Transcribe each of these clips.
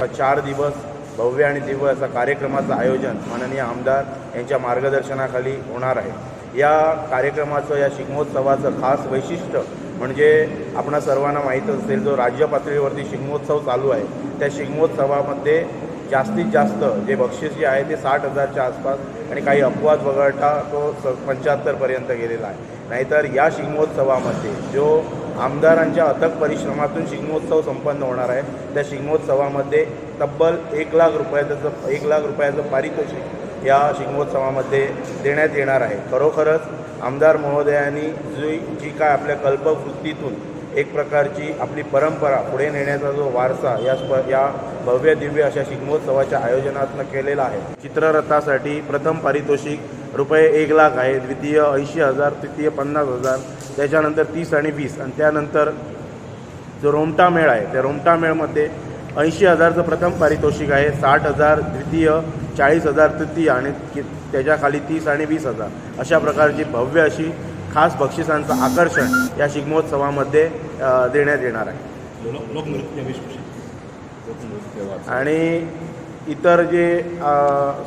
असा 4 दिवस भव्य आणि दिव्य असा कार्यक्रमाचं आयोजन माननीय आमदार यांच्या मार्गदर्शनाखाली होणार आहे। या कार्यक्रमाचं, या शिगमोत्सवाचं खास वैशिष्ट्य म्हणजे आपणा सर्वांना माहीत असेल, जो राज्य पातळीवरती शिगमोत्सव चालू आहे त्या शिगमोत्सवामध्ये जास्तीत जास्त जे बक्षीस जे आहे ते 60,000च्या आसपास आणि काही अपवाद वगळता तो 75पर्यंत गेलेला आहे। नाहीतर या शिगमोत्सवामध्ये जो आमदारांच्या अथक परिश्रमातून शिगमोत्सव संपन्न होणार आहे त्या शिगमोत्सवामध्ये तब्बल 1 लाख रुपयाचं पारितोषिक या शिगमोत्सवामध्ये देण्यात येणार आहे। खरोखरच आमदार महोदयांनी जी काय आपल्या कल्पवृत्तीतून एक प्रकारची आपली परंपरा पुढे नेण्याचा जो वारसा या भव्य दिव्य अशा शिगमोत्सवाच्या आयोजनातनं केलेला आहे। चित्ररथासाठी प्रथम पारितोषिक रुपये 1 लाख आहे, द्वितीय 80,000, तृतीय 50,000, त्याच्यानंतर 30 आणि 20 आणि त्यानंतर जो रोमटा मेळ आहे त्या रोमटा मेळमध्ये 80,000चं प्रथम पारितोषिक आहे, 60,000 द्वितीय, 40,000 तृतीय आणि त्याच्याखाली 30 आणि 20,000 अशा प्रकारची भव्य अशी खास बक्षिसांचं आकर्षण या शिगमोत्सवामध्ये देण्यात येणार आहे। आणि इतर जे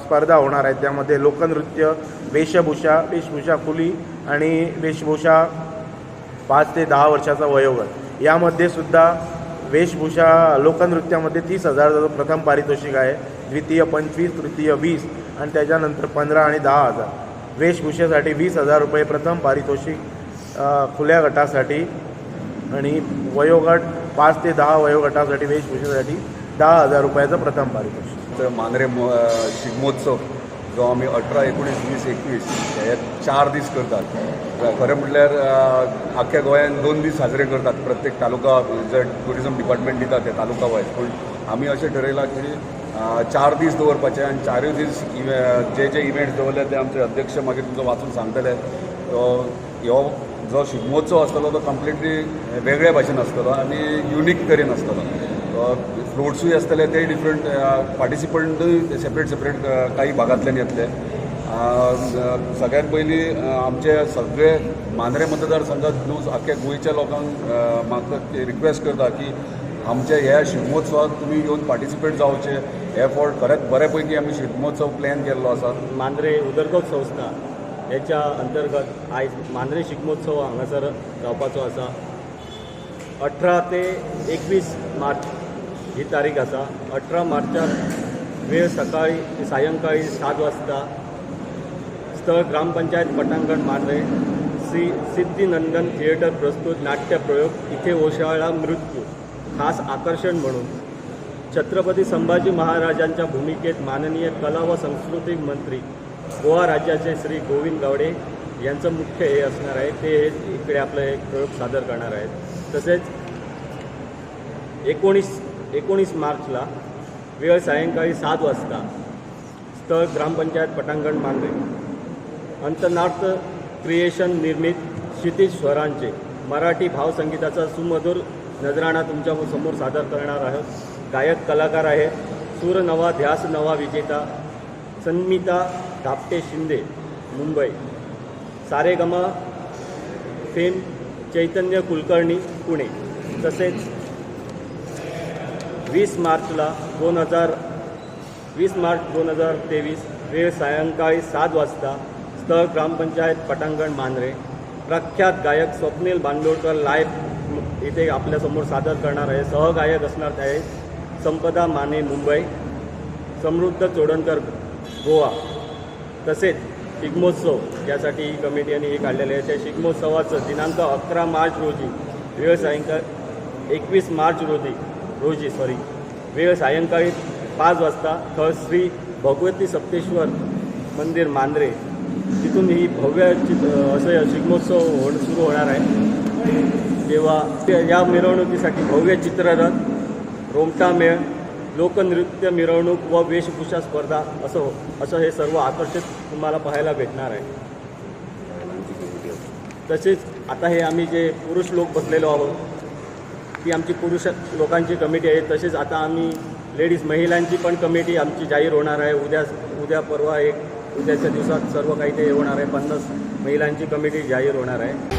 स्पर्धा होणार आहेत त्यामध्ये लोकनृत्य, वेशभूषा, वेशभूषा खुली आणि वेशभूषा 5 ते 10 वर्षाचा वयोगट यामध्ये सुद्धा वेशभूषा लोकनृत्यामध्ये 30,000 प्रथम पारितोषिक आहे, द्वितीय 25, तृतीय 20 आणि त्याच्यानंतर 15 आणि 10,000। वेशभूषेसाठी 20,000 रुपये प्रथम पारितोषिक खुल्या गटासाठी आणि वयोगट 5 ते 10 वयोगटासाठी वेशभूषेसाठी 10,000 रुपयाचं प्रथम पारितोषिक। तर मांद्रे शिगमोत्सव जो आमी 18, 19, 20, 21 हे 4 दीस करतात। खरें म्हटल्यार आख्ख्या गोंयांत 2 दीस साजरे करतात, प्रत्येक तालुका जे ट्युरिजम डिपार्टमेंट दिता ते तालुका वायज, पूण आमी अशें ठरयलां की 4 दीस दवरपाचे आनी 4 दीस जे जे इव्हेंट्स दवरले ते आमचे अध्यक्ष मागीर तुमकां वाचून सांगतले। ह्यो जो शिगमोत्सव आसतलो तो कंप्लिटली वेगळे भाशेन आसतलो आनी युनीक तरेन आसतलो। फ्लोट्सूय आसतले ते डिफरंट, पार्टिसिपंटूय सेपरेट सेपरेट काही भागांतल्यान येतले। सगळ्यात पयलीं आमचे सगळे मांद्रे मतदारसंघात न्हू आख्ख्या गोंयच्या लोकांक म्हाका रिक्वेस्ट करता की आमच्या ह्या शिगमोत्सवाक तुमी येवन पार्टिसिपेट जावचे। हे फावट खरेंच बरे पैकी आमी शिगमोत्सव प्लॅन केल्लो आसा। मांद्रे उदरगत संस्था हेच्या अंतर्गत आयज मांद्रे शिगमोत्सव हांगासर जावपाचो आसा। 18 ते 21 मार्च ही तारीख आसा। 18 मार्चाक वेळ सकाळी सायंकाळी 7 वाजता, स्थळ ग्रामपंचायत पटांगण मांद्रे, श्री सिद्धिनंदन थिएटर प्रस्तुत नाट्यप्रयोग इथे ओशाळा मृत्यू खास आकर्षण म्हणून छत्रपती संभाजी महाराजांच्या भूमिकेत माननीय कला व सांस्कृतिक मंत्री गोवा राज्याचे श्री गोविंद गावडे यांचं मुख्य हे असणार आहे, ते इकडे आपलं एक प्रयोग सादर करणार आहेत। तसेच 19 मार्चला वेळ सायंकाळी 7 वाजता, स्थळ ग्रामपंचायत पटांगण मांद्रे, अंतनार्थ क्रिएशन निर्मित क्षितिज स्वरांचे मराठी भावसंगीताचा सुमधुर नजराणा तुमच्या समोर सादर करणार आहोत। गायक कलाकार आहेत सूर नवा ध्यास नवा विजेता सन्मिता धापटे शिंदे मुंबई, सारेगमा फेम चैतन्य कुलकर्णी पुणे। तसेच 20 मार्चला 20 मार्च 2023 वेळ सायंकाळी 7 वाजता, स्थळ ग्रामपंचायत पटांगण मांद्रे, प्रख्यात गायक स्वप्नील बांदोडकर लाईव्ह इथे आपल्यासमोर सादर करणार आहे। सहगायक असणार आहे संपदा माने मुंबई, समृद्ध चोडणकर गोवा। तसेच शिगमोत्सव यासाठी ही कमिटी यांनी हे काढलेले आहे। त्या शिगमोत्सवाचं दिनांक 11 मार्च रोजी वेळ सायंकाळ 21 मार्च रोजी वेळ सायंकाळी 5 वाजता थळ श्री भगवती सप्तेश्वर मंदिर मांद्रे तिथून ही भव्य असं शिगमोत्सव सुरू होणार आहे। तेव्हा या मिरवणुकीसाठी भव्य चित्ररथ, रोमटा मेळ, लोकनृत्य मिरवणूक व वेशभूषा स्पर्धा असं हे सर्व आकर्षित तुम्हाला पाहायला भेटणार आहे। तसेच आता हे आम्ही जे पुरुष लोक बसलेलो आहोत ती आमची पुरुष लोकांची कमिटी आहे। तसेच आता आम्ही लेडीज महिलांची पण कमिटी आमची जाहीर होणार आहे। उद्या परवा एक उद्याच्या दिवसात सर्व काही ते होणार आहे। 50 महिलांची कमिटी जाहीर होणार आहे।